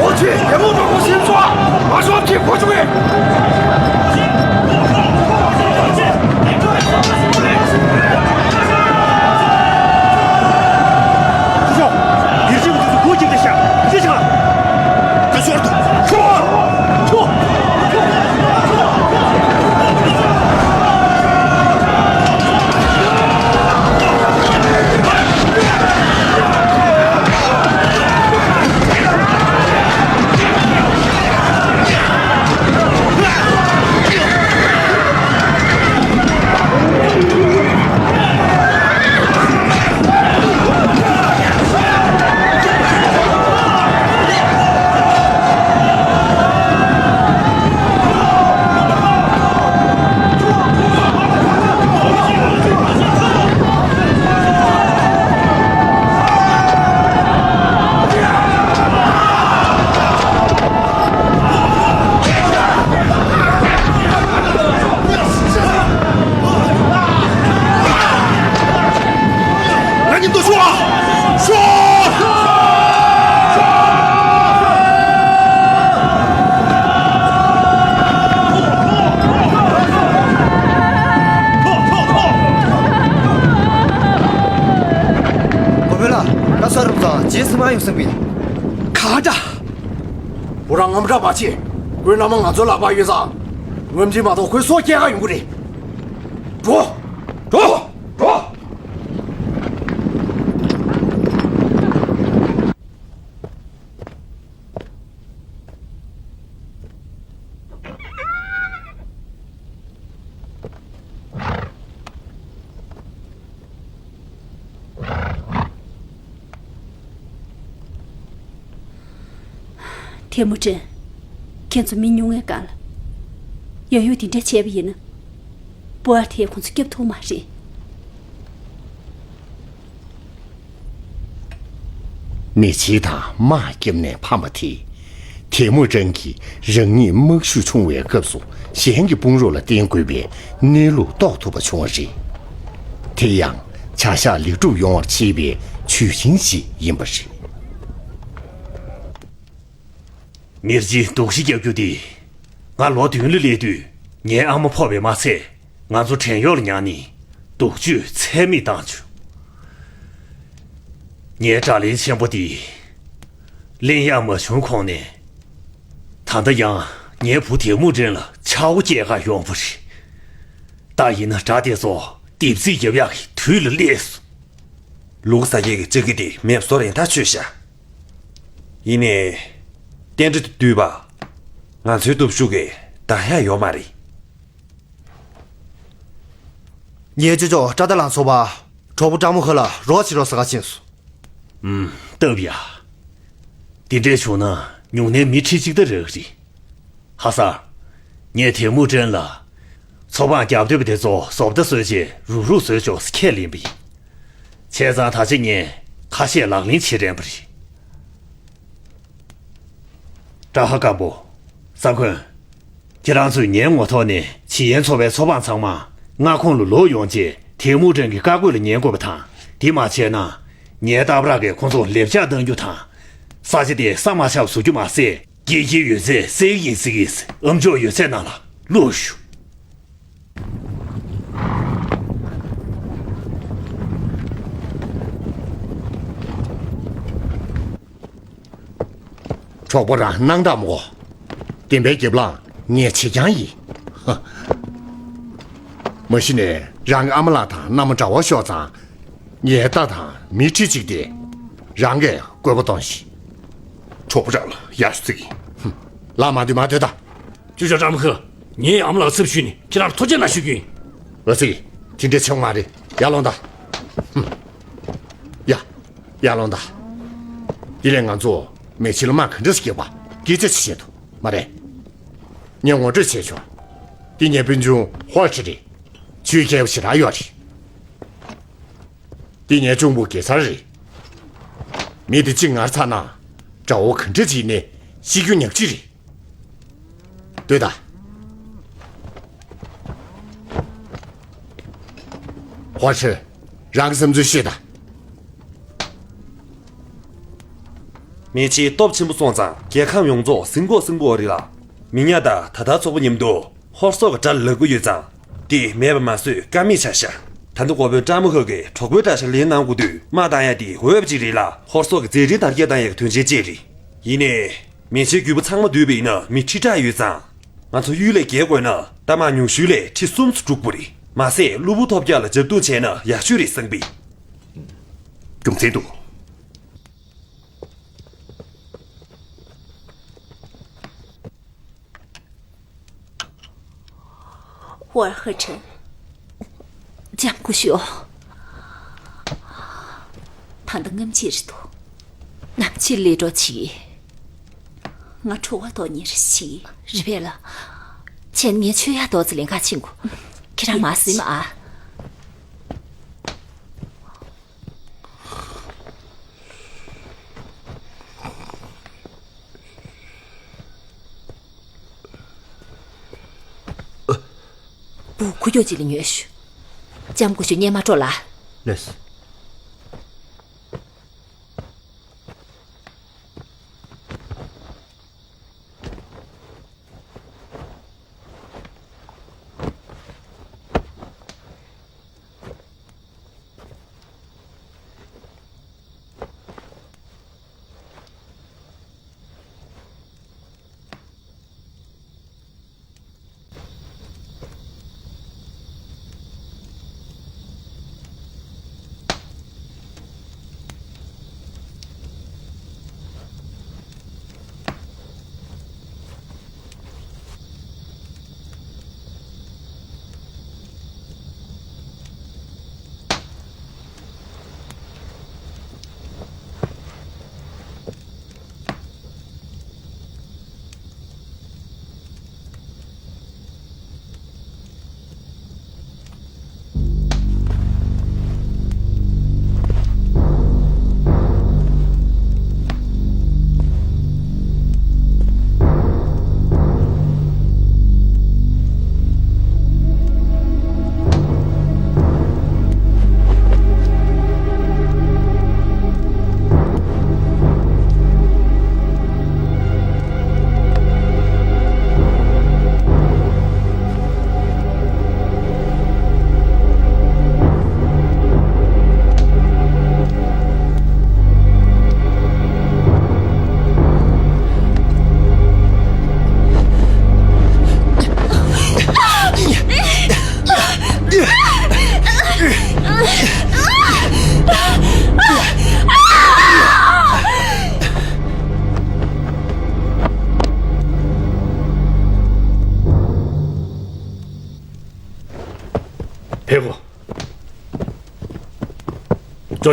ཨོ་ཆེ། རྒྱལ་པོ་གྲོགས་པོ་སེམས་ཚོགས་མ་ཤོག་ཅིག་གོ་བྱུང་ངས། ཡོད་ཟེར་བས། ཁ་བརྡ། ཁོ་རང་ངམ་བརྡ་མ་བྱེད། ཁོའི་མནའ་མ་ང་ཚོའི་ལག་པར་ཡོད་ཙང་། ངོམ་གྱིས་མ་གཏོགས་ཁོའི་སྲོག་སྐྱེལ་ག་ཡོང་གི་རེད། འགྲོ། འགྲོ། འགྲོ། ཐེ་མུ་ཅིན། ཁྱེད་ཚོ་མི་ཉུང་ངའི་སྒང་ལ། ཡང་ཡང་དེ་འདྲ་བྱས་པ་ཡིན་ན། པོ་ཨར་ཐེ་ཁོང་ཚོ་སྐྱོབ་ཐུབ་མ་རེད། མེ་ཆི་དང་དམག་བརྒྱབ་ནས་ཕམ་པ་དེས། ཐེ་མུ་ཅིན་གྱིས་རང་ཉིད་དམག་ཤུགས་ཆུང་བའི་སྐབས་སུ་གཞན་གྱི་དཔུང་རོགས་ལ་བརྟེན་དགོས་པའི་གནས་ལུགས་རྟོགས་ཐུབ་པ་བྱུང་བ་རེད། དེ་ཡང་བྱ་གཞག་ལེགས་གྲུབ་ཡོང་བར་བྱེད་པའི་ཇུས་ཆེན་ཞིག་ཡིན་པ་རེད། མི་རྗེ་སྡུག་ཤི་རྒྱག་རྒྱུ་དེ། ང་ལོ་བདུན་ལ་སླེབས་དུས་ངའི་ཨ་མ་ཕོག་པས་མ་ཚད། ང་ཚོ་བྲན་གཡོག་ལ་ཉར་ནས་སྡུག་སྤྱོད་ཚད་མེད་བཏང་བྱུང་། ངའི་དགྲ་ལན་ཆེན་པོ་དེ་ལེན་ཡག་མ་བྱུང་གོང་ནས། ད་ལྟ་ཡང་ངའི་བུ་ཐེ་མུ་ཅིན་ལ་ཆག་སྒོ་སྐྱེལ་ག་ཡོང་བ་རེད། ད་ཡིན་ན་དགྲ་དེ་ཚོ་རྡེབ་རྩིས་རྒྱབ་ཡག་གི་དུས་ལ་སླེབས་སོང་། ལུག་ཟ་མཁན་གྱི་ལྕགས་ཀྱུ་དེ་མེད་པ་བཟོ་རན་ཐག་ཆོད་ཤག་ཡིན་ནའི། རྟེན་འབྲེལ་དུ་བསྡུས་པ། ང་ཚོའི་སྟོབས་ཤུགས་ཀྱིས་འདང་ཡག་ཡོད་མ་རེད། ངའི་ཅོ་ཅོ་ཀྲ་ཏ་ལང་ཚོ་བ། གྲོགས་པོ་ཀྲ་མོ་ཧི་ལ་རོགས་བྱེད་རོགས་ཟེར་ག་ཕྱིན་སོང་། ཨུམ། སྟབས་ཡག་དེ་འདྲས་བྱུང་ན་ཉུང་ནའི་མི་ཁྲི་གཅིག་ད་རག་གི་རེད། ཧ་སར། ངས་ཐེ་མུ་ཅིན་ལ། མཚོ་འཕང་རྒྱབ་སྟོད་པ་དེ་ཚོ་བཟོ་ལྟ་བཟོས་རྗེས་རུག་རུག་བཟོས་ཆོག་ཟེར་ཁས་ལེན་པ་ཡིན། བྱས་ཙང་ད་ཆ་ངས་ཁ་ཤས་ལག་ལེན་བྱེད་རན་པ་རེད། ཀྲ་ཧ་དཀར་པོ། ས་འཁོན། ཁྱེད་རང་ཚོས་ངའི་ངོ་ཐོག་ནས་བྱེས་ཡན་ཚོ་བའི་མཚོ་འཕང་ཚང་མ་མངའ་ཁོངས་ལ་ལོག་ཡོང་རྗེས་ཐེ་མུ་ཅིན་གྱི་བཀའ་བཀོད་ལ་ཉན་དགོས་པ་དང་། དེ་མ་བྱས་ན། ངའི་རྟ་བྲག་གིས་ཁོང་ཚོར་ལེབ་ཆགས་གཏང་རྒྱུ་དང་། ས་ཆ་དེ་ས་མ་ཆགས་བཟོ་རྒྱུ་མ་ཟད། སྐྱེས་ཀྱི་ཡོད་ཚད་བསད་ཀྱི་ཡིན་ཟེར་གྱི། ཨམ་ཅོག་ཡོད་ཚད་ནང་ལ་བླུགས་ཞུ། གྲོགས་པོ་རང་སྣང་དག་མོ། བདེན་པའི་རྒྱབ་ལངས་ངས་བྱེད་རྐྱང་ཡིན། ཧ། མ་གཞི་ནས་རང་གི་ཨ་མ་ལགས་དང་མནའ་མ་འདྲ་བོ་ཤོར་ཙང་། ངའི་རྟ་དང་མི་ཁྲི་གཅིག་དེ་རང་གིས་བཀོད་པ་གཏོང་ཞིག་གྲོགས་པོ་རང་ལ་ཡར་ཞུ་ཚིག་ཡིན། ཧུམ། ལག་མ་འདི་མ་སྡོད་དང་། ཅོ་ཅོ་ཀྲ་མོ་ཧི། ངའི་ཨ་མ་ལགས་ཚབ་ཞུས་ནས་ཁྱེད་རང་ལ་ཐུགས་རྗེ་གནང་ཞུ་རྒྱུ་ཡིན། ཨ་ཙི། དེ་འདྲའི་ཆུང་མ་རེད། ཡར་ལོངས་དང་། ཧུམ། ཡ། ཡར་ལོངས་དང་། དེ་ལས་ང་ཚོ་མེ་ཆི་ལ་དམག་ག་འདྲ་ཞིག་རྒྱག་པ་སྐད་ཆ་ཅིག་བཤད་དོ། མ་རེད། ངས་ངོ་སྤྲོད་བྱས་ཆོག་འདི་ངའི་སྤུན་ཆུང་ཧོར་ཁྲི་རེད། ཆུའི་རྒྱལ་པོ་ཞེ་དྲག་ཡོད་རེད། འདི་ངའི་གཅུང་པོ་གེ་སར་རེད། མི་འདི་གཅིག་ངར་ཚ་ན། དགྲ་བོ་ག་འདྲ་ཅིག་ནས་ཤི་རྒྱུ་ཉག་གཅིག་རེད། ལྟོས་དང་། ཧོར་ཁྲི། རང་གི་བསམ་ཚུལ་བཤད་དང་། མེ་ཆིའི་སྟོབས་ཆེན་པོ་སོང་ཙང་རྒྱལ་ཁམས་ཡོངས་རྫོགས་ཟིན་གོ་ཟིན་གོ་རེད་ལ། མི་ཉག་དང་ད་ལྟ་ཚོགས་པ་མཉམ་དུ་ཧོར་སོག་གི་དགྲ་ལ་ལབ་གི་ཡོད་ཙང་། དེ་མེད་པ་མ་བཟོས་ཀ་མེད་ཆགས་ཤག་ད་ལྟ་འགོ་དཔོན་ཀྲ་མོ་ཧོ་གིས་གྲོགས་པོའི་དགྲ་ཤ་ལེན་གནང་དགོས་དུས་དམག་བཏང་ཡ་དེ་འོས་པ་ཅིག་རེད་ལ། ཧོར་སོག་གི་མཛད་འཕྲིན་དར་རྒྱས་གཏང་ཡ་གི་དོན་ཆེན་ཅིག་རེད། ཡིན་ནའི། མེ་ཆིའི་རྒྱུད་པ་ཚང་མ་བསྡུས་པ་ཡིན་ན་མི་ཁྲི་ཕྲག་ཡོད་ཙང་། ང་ཚོ་གཡུལ་ལས་རྒྱལ་དགོས་ན་རྟ་དམག་ཉུང་ཤོས་ལས་ཁྲི་གསུམ་ཙམ་སྒྲུག་དགོས་རེད། མ་ཟད་གློ་བུར་ཐོལ་རྒྱག་ལ་རྒྱབ་གཏོང་བྱས་ན་ཡག་ཤོས་རེད་བསམ་པས། རྒྱུ་མཚན་འདུག་ཧོར་ཧི་ཁྲི། ལྕམ་སྐུ་ཞབས། ད་ལྟ་སྔ་ཕྱི་རེད་འདུག་ནམ་ཕྱེད་ལས་འགྲོ་བྱེད། ང་ཁྲོ་བ་དོག་ཉེར་ཞིག་རེད་པས་ལ། ཁྱེད་ངས་མཆོད་ཡག་ཏོག་ཙི་ལེན་ག་ཕྱིན་གོ། ཁྱེད་རང་མ་ཟིན་མ་ཨ། བུ་ཁུ་ཁྱོ་ཅིག་ལ་ཉོས་ཞུ། ལྕམ་སྐུ་ཞབས་སྙེ་མ་སྤྲོ་ལ། ལེས།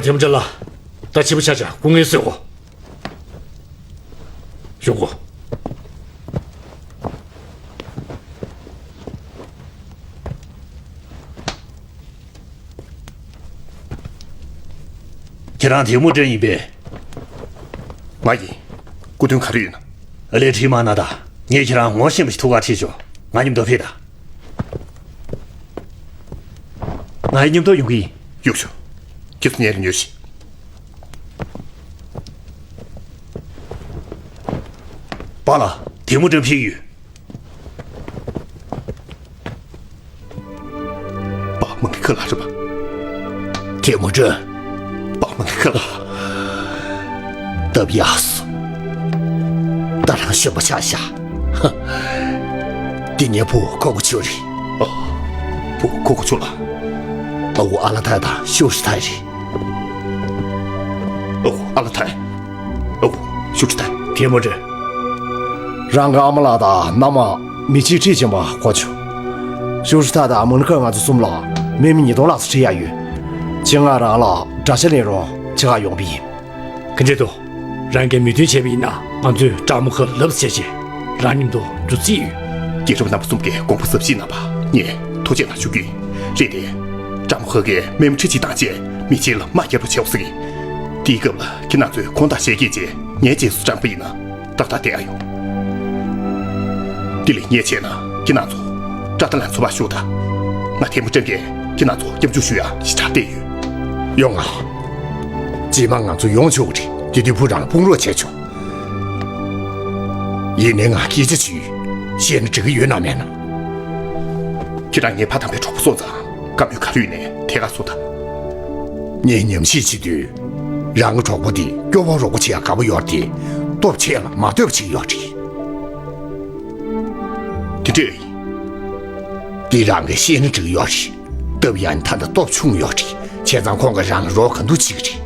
ཐེ་མུ་ཅིན་ལགས། ད་ཕྱི་པོ་ཆ་ཆ་སྐུ་ངལ་གསོས་གོ། བཞུགས་གོ། ཁྱེད་རང་ཐེ་མུ་ཅིན་ཡིན་པས། ང་ཡིན། སྐུ་མདུན་ག་རེ་ཡོད་ན། ཨ་ལས་དྲིས་མ་གནང་དང་། ངས་ཁྱེད་རང་ངོ་ཤེས་པ་ཞིག་ཐུག་ག་ཁྲིད་ཆོག་ང་མཉམ་དུ་ཕེབས་དང་། ང་ཡི་མཉམ་དུ་ཡོང་གི་ཡིན། གཡུག་ཤོག་ཁྱེད་ཚོ་ཉལ་རེ་ཉོས་ཤིག་པཱ་ལགས། ཐེ་མུ་ཅིན་ཕེབས་ཡོད། པཱ་མང་གི་ཁ་ལག་རེད་པ། ཐེ་མུ་ཅིན། པཱ་མང་གི་ཁ་ལག་སྟབས་ཡག་སོང་། ད་རང་གཞོན་པ་ཆགས་ཤག་ཧ། འདི་ངའི་བུ་ཁོ་གོ་ཆོ་རེད། ཨ། བུ་ཁོ་གོ་ཆོ་ལགས། ཨ་ཁུ་ཨ་ལ་ཐའི་དང་ཤུ་ཧྲི་ཐའི་རེད། ཨ་ཁུ་ཨ་ལ་ཐའི། ཨ་ཁུ་ཤུ་ཧྲི་ཐའི། ཐེ་མུ་ཅིན། རང་གི་ཨ་མ་ལགས་དང་མནའ་མ་མི་གཅིག་ཁྲིད་ཕྱིན་པ་གོ་བྱུང་། ཤུ་ཧྲི་ཐའི་དང་མོ་ནི་ཀ་ང་ཚོ་གསུམ་ལ་དམག་མི་ཉིས་སྟོང་ལྷག་ཙམ་ཁྲིད་ཡག་ཡོད། ཅིན་ང་རང་ལ་དགྲ་ཤ་ལེན་རུང་ཕྱི་ཁར་ཡོང་པ་ཡིན། ག་འདྲ་འདུག་རང་གིས་མོས་མཐུན་བྱས་པ་ཡིན་ན་ང་ཚོས་ཀྲ་མོ་ཧི་ལབ་བྱས་རྗེས་རང་མཉམ་དུ་འགྲོ་རྩིས་ཡོད། རྒྱལ་ཁབ་རྣམ་པ་གསུམ་གྱི་གོང་བུ་གཟབ་ཞིང་གནང་བར་ངས་ཐུགས་རྗེ་ཆེ་ཞུ་རྒྱུ་ཡིན། རེད་དེ། ཀྲ་མོ་ཧི་གིས་དམག་མི་ཁྲི་གཅིག་བཏང་རྗེས་མི་ཆེན་ལ་དམག་རྒྱག་རོགས་བྱེད་ཟེར་གི། དེའི་སྐབས་ལ་ཁྱེད་རྣམ་ཚོས་དགོངས་དག་བཞེས་རྒྱུ་བྱས་ངའི་རྗེས་སུ་འབྲངས་པ་ཡིན་ན་ཏག་ཏག་བསྡད་ཡག་ཡོང་། དེ་ལས་ངས་བྱས་ན་ཁྱེད་རྣམ་ཚོ་ཀྲ་ཏ་ལན་ཚོ་བར་ཞུགས་དང་། ང་ཐེ་མུ་ཅིན་གྱིས་ཁྱེད་རྣམ་ཚོ་སྐྱབས་འཇུག་ཞུ་ཡག་ཞེ་དྲག་བལྟས་ཡོད། ཡོང་ང་། རྗེས་མ་ང་ཚོ་ཡོང་ཆོག་གི་རེད། དེ་དུས་བུ་རང་དཔུང་རོགས་བྱས་ཆོག་ཡིན་ནའི་ང་སྐད་ཆ་ཅིག་བཤད་ན་འགྲིག་གི་ཡོད་ན་མེད་ན། ཁྱེད་རང་ངའི་ཕ་དམ་པའི་གྲོགས་པོ་སོང་ཙང་བཀའ་མོལ་ག་རེ་ཡོད་ནའི་ཐད་ཀར་གསུང་དང་། ངས་ཉམས་ཞིབ་བྱེད་དུས། རང་གི་གྲོགས་པོ་དེ་སྐྱོ་བོ་རོགས་པོ་བྱེད་ཡག་དགའ་པོ་ཡོད་རེད་དེ། སྟོབས་ཆེ་ལ་མ་ལྟོས་པ་བྱེད་ཡོད་རེད། དེ་འདྲ་ཡིན། འདི་རང་གིས་ཤེས་ན་འགྲིག་ཡོད་རེད། སྟབས་ཡག་ནི་ད་ལྟ་སྟོབས་ཆུང་ཡོད་རེད། བྱས་ཙང་ཁོང་གིས་རང་ལ་རོགས་ག་འདུག་བྱེད་ཀྱི་རེད།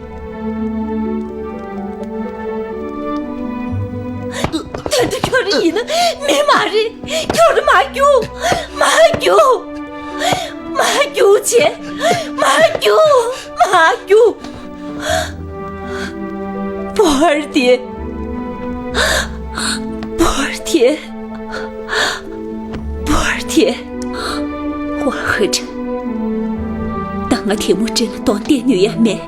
ད་ལྟ་ཁྱོད་རང་ཡིན་ན་མི་མ་རེད། ཁྱོད་རང་མར་རྒྱུགས། མར་རྒྱུགས། མར་རྒྱུགས་བྱས། མར་རྒྱུགས། མར་རྒྱུགས། བོར་ཏེ། བོར་ཏེ། བོར་ཏེ། ཝ་ཧི་ཀྲི། ད་ང་ཐེ་མུ་ཅིན་ལ་གདོང་གཏད་ནུས་ཡ་མེད།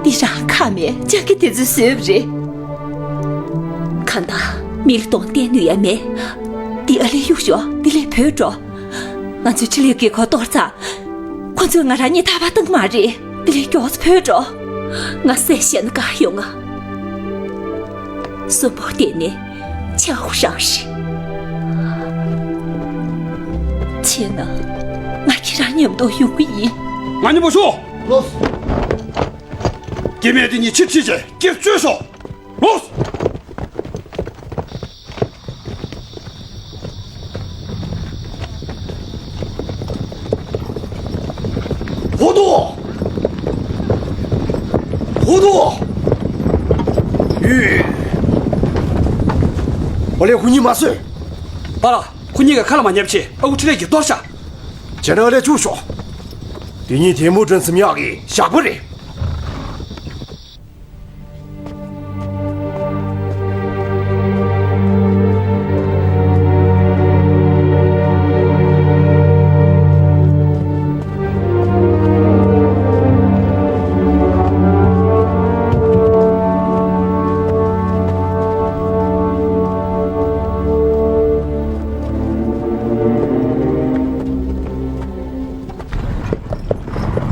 འདི་རང་ཁ་མེད་ལྕགས་ཀྱི་དེ་ཚོས་བཟོས་པ་རེད། གང་ལྟར་མི་ལ་གདོང་གཏད་ནུས་ཡ་མེད། འདི་ཨ་ལས་གཡུག་ཞོག་འདི་ལས་བུད་འགྲོ། ང་ཚོའི་ཕྱི་ལོགས་གི་གོ་གཏོར་ཚར། ཁོ་ཚོས་ང་རང་གཉིས་ཐར་པ་གཏོང་གི་མ་རེད། དེ་ལས་མགྱོགས་ཙམ་བུད་འགྲོ། ང་བསད་བཞག་ན་དགའ་ཡོང་ང་། གསོན་པོ་བསྡད་ནས་ཆག་སྒོ་རང་རེད། བྱས་ན་ང་ཁྱེད་རང་མཉམ་དུ་ཡོང་གི་ཡིན། ང་གཉིས་པོ་ཤོག་ལོས། སྐྱེ་དམན་དེ་གཉིས་ཕྱིར་ཁྲིད་བྱས་སྐེ་གཅོད་ཤོག་ལོས། ཧོ་ཏོ། ཧོ་ཏོ། ཨུ། ཨོ་ལེ། ཁོ་གཉིས་མ་གསོད། པཱ་ལགས། ཁོ་གཉིས་ཀྱི་ཁ་ལ་མ་ཉན་པ་བྱས་ཨ་ཁུ་ཁྲི་ལས་ཀྱིས་གཏོར་བཞག་བྱས་ན་ཨ་ལེ་བཅུག་ཤོག་དེ་གཉིས་ཐེ་མུ་ཀྲིན་འཛིང་ཡག་གི་ཞག་པོ་རེད།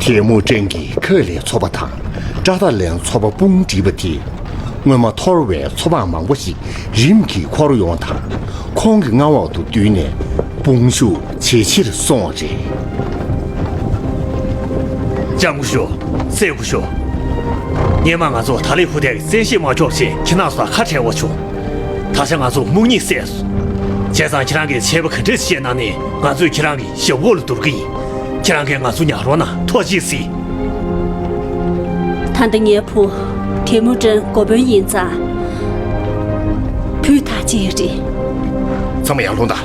ཐེ་མུ་ཀྲིན་གྱིས་ཁ་ལས་ཚོ་པ་དང་ཀྲ་ཏ་ལན་ཚོ་པ་དཔུང་བསྒྲིགས་པ་དེས། སྔོན་མ་འཐོར་བའི་ཚོ་པ་མང་པོ་ཞིག་རིམ་གྱིས་འཁོར་ཡོང་དང་། ཁོང་གི་མངའ་འོག་ཏུ་བསྡུས་ནས་དཔུང་ཤུགས་ཇེ་ཆེར་སོང་བ་རེད། ལྕམ་སྐུ་ཞབས། སྲས་སྐུ་ཞབས། སྔོན་མ་ང་ཚོ་ད་ལི་ཧུ་ཐའི་གི་བཙན་ཤེད་མ་ཁྱོག་ཅེས་ཁྱེད་རྣམ་ཚོ་དང་ཁ་བྲལ་བ་བྱུང་། ད་ཆ་ང་ཚོ་རྨུགས་ཉེས་སད་སོང་། བྱས་ཙང་ཁྱེད་རང་གིས་ཆད་པ་ག་འདྲས་བཤད་གནང་ནས་ང་ཚོས་ཁྱེད་རང་གི་ཞབས་འོག་ལ་བསྡུར་གི་ཡིན། ཁྱེད་རང་གིས་ང་ཚོ་ཉར་རོགས་གནང་། ཐུགས་རྗེ་གཟིགས། ད་ལྟ་ངའི་བུ་ཐེ་མུ་ཀྲིན་འགོ་དཔོན་ཡིན་ཙང་། བུ་ཐག་བཅད་ཡོད་རེད། ཚང་མ་ཡར་ལོངས་དང་།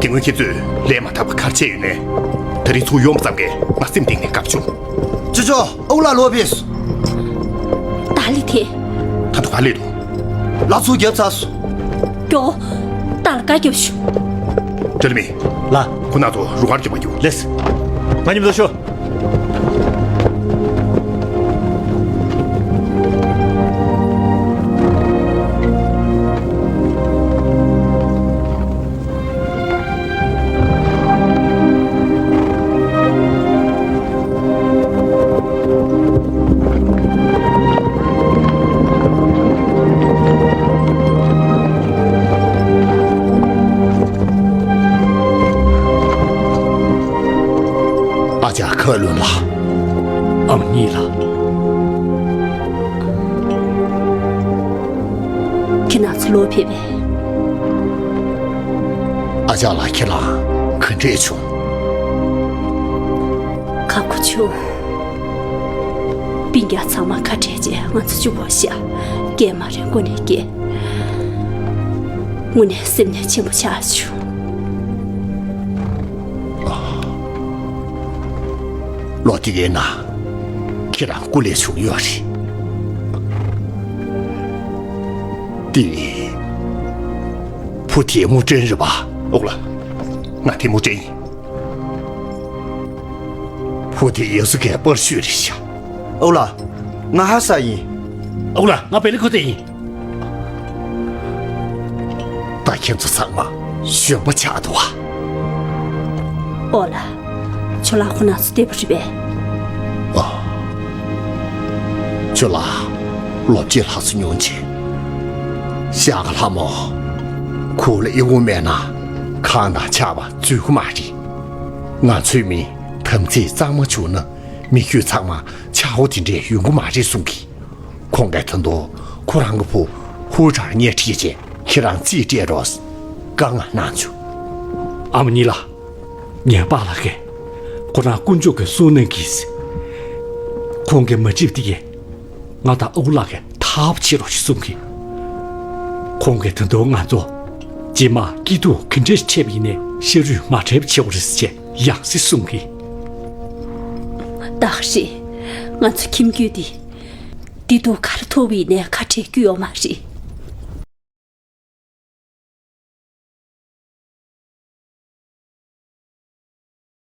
དེ་སྔོན་ཁྱེད་ཚོས་ལས་མ་འདང་པ་ག་རེ་བྱས་ཡོད་ནའི། ད་རེས་ཚུར་ཡོང་བ་ཙམ་གྱིས་ང་སེམས་གཏིང་ནས་དགའ་པོ་བྱུང་། ཅོ་ཅོ། ཨོ་ལགས་ལོག་ཕེབས་སོང་། ད་ལི་ཐེ། ད་དུང་ག་ལས་འདུག་ལགས་ཚུར་རྒྱབ་ཚར་སོང་། ཀྱོ། ད་ལ་བཀའ་རྒྱབ་ཤོག་ཅོ་ལི་མི། ལགས། ཁོ་རྣམ་ཚོ་རུ་ཁར་རྒྱབ་པ་རྒྱུགས། ལགས། ང་མཉམ་དུ་ཤོག་ཨ་ཅག་ཁ་ལོན་ལགས། ཨ་མ་གཉིས་ལགས། ཁྱེད་རྣམ་ཚོ་ལོག་ཕེབས་པས། ཨ་ཅག་ལགས། ཁྱེད་རང་ག་འདྲས་བྱུང་། ཁག་པོ་བྱུང་། སྤུན་ཀྱག་ཚང་མ་ཁ་བྲལ་རྗེས་ང་ཚོ་གཅིག་པོ་བཞག་སྐྱེས་མ་རེད། མགོ་ནས་སྐྱེས། དངོས་གནས་སེམས་ནད་ཆེན་པོ་ཆགས་བྱུང་། ལོ་དེ་གའི་ནང་ཁྱེད་རང་སྐུ་ལས་བྱུང་ཡོད་རེད། དེ་བུ་དེ་མུ་ཀྲེན་རེད་པ། ཨོ་ལགས། ང་དེ་མུ་ཀྲེན་ཡིན། བུ་དེ་ཡ་སུ་ཀའི་པར་ཤུས་རེད་ཤག་ཨོ་ལགས། ང་ཧ་ས་ཡིན། ཨོ་ལགས། ང་པེ་ལི་ཁོ་ཏེ་ཡིན། ད་ཁྱེད་ཚོ་ཚང་མ་གཞོན་པ་ཆགས་འདུག་ཨ། ཨོ་ལགས། ཇོ་ལགས་ཁོ་རྣམ་ཚོ་བདེ་པོ་རེད་པས། ཨ། ཇོ་ལགས་ལོ་བརྒྱད་ལྷག་ཙམ་ཉུང་ཆེ། ཤག་ག་ལྷ་མོ། ཁོ་ལ་ཨི་ཝུ་མེད་ན་ཁང་དང་ཆར་པ་འཛུལ་གི་མ་རེད། ང་ཚོའི་མི་དམ་ཚིག་གཙང་མ་བྱུང་ན་མི་རྒྱུད་ཚང་མ་ཆག་སྒོ་དེ་འདྲས་ཡོང་གི་མ་རེད་གསུང་གི། ཁོང་གིས་ད་དུང་ཁོ་རང་གི་བུ་ཧུ་ཀྲར་སྙན་ཁྲིད་བྱས་ཁྱེད་རང་རྩིས་སྤྲད་རོགས་བཀའ་མངགས་གནང་བྱུང་། ཨ་མ་གཉིས་ལགས། ངའི་པཱ་ལགས་ཀྱིས་ཁོ་རང་དཀོན་མཆོག་གི་གསུང་གནང་གིས། ཁོང་གིས་མ་འགྲིག་དེ་གས་ང་དང་ཨ་ཁུ་ལགས་ཀྱིས་ཐར་པ་བྱེད་རོགས་ཞེས་གསུང་གི། ཁོང་གིས་ད་དུང་ང་ཚོ་རྗེས་མ་སྐྱིད་སྡུག་ག་འདྲས་འཕྲད་པ་ཡིན་ནའི་ཤ་རུས་མ་བྲལ་བ་བྱེད་དགོས་རེད་ཟེར་བྱས་ཡང་སེ་གསུང་གི། ད་ག་རེད། ང་ཚོ་ཁྱིམ་རྒྱུད་འདི་བདེ་སྡུག་ག་རེ་ཐོབ་པ་ཡིན་ནའི་ཁ་བྲལ་རྒྱུ་ཡོད་མ་རེད།